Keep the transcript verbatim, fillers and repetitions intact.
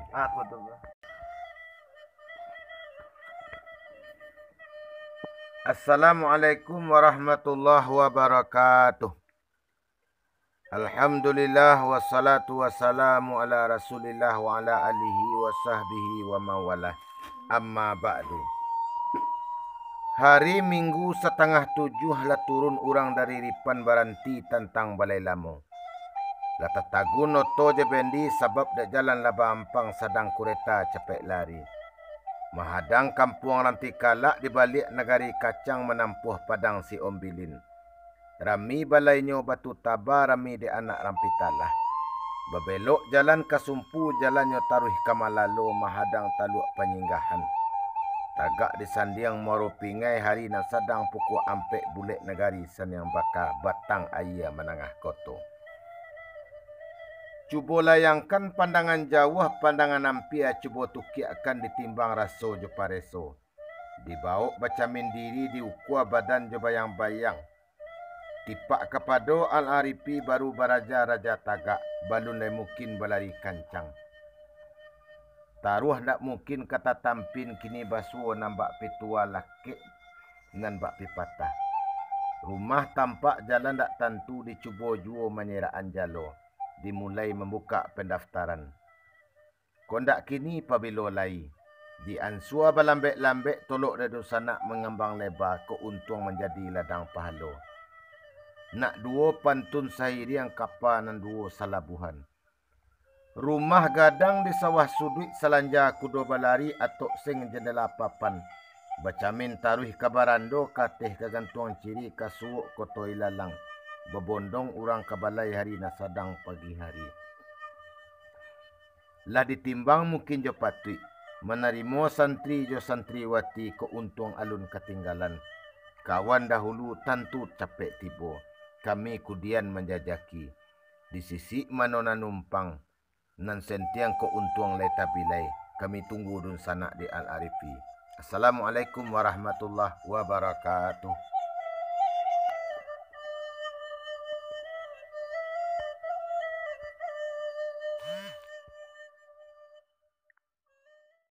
Aku tu. Assalamualaikum warahmatullahi wabarakatuh. Alhamdulillah, wassalatu wassalamu ala Rasulillah wa ala alihi wa sahbihi wa mawalah. Amma ba'du. Hari Minggu satangah tujuah lah turun urang dari Ripan baranti tantang balai lamo. Lah tatagun oto jo bendi sabab dek jalan lah baampang sadang kureta capek lari. Mahadang kampuang Ranti Kalak di baliak nagari kacang manampuah padang si Ombilin. Rami balainyo Batu Taba, rami dek anak Rampitalah. Babelok jalan ka Sumpu, jalannyo taruih ka Malalo, mahadang Taluak Panyinggahan. Tagak di sandiang Muaro Pingai, hari nan sadang pukua ampek bulek nagari Saniang Baka, batang ayie manangah koto. Cubo layangkan pandangan jauah, pandangan ampia, cubo tukiakkan ditimbang raso jo pareso. Dibaok bacamin diri, diukua badan jo bayang-bayang. Tipak kapado Al-Arifi baru baraja-raja tagak, balun lai mungkin balari kancang. Taruah ndak mungkin ka tatampin, kini basuo nan bak pitua lakek nan bak pipatah. Rumah tampak jalan ndak tantu, dicubo juo manyerak anjalo, dimulai mambukak pandaftaran. Kok ndak kini pabilo lai? Diansua balambek-lambek, tolok dek dunsanak mangambang leba, kok untuang manjadi ladang pahalo. Nak duo pantun sairiang, kapa nan duo salabuhan. Rumah gadang di sawah suduik, salanja kudo balari, atok seng jandela papan. Bacamin taruih ka barando, ka ateh ka gantuang ciri, ka suok koto ilalang, babondong urang ka balai, hari nan sadang pagi hari. Lah ditimbang mungkin jo patuik, manarimo santri jo santriwati, kok untuang alun katinggalan. Kawan dahulu tantu capek tibo, kami kudian manjajaki. Di sisik mano nan numpang, nan sentiang kok untuang lai tabilai, kami tunggu dunsanak di Al-Arifi. Assalamualaikum warahmatullahi wabarakatuh.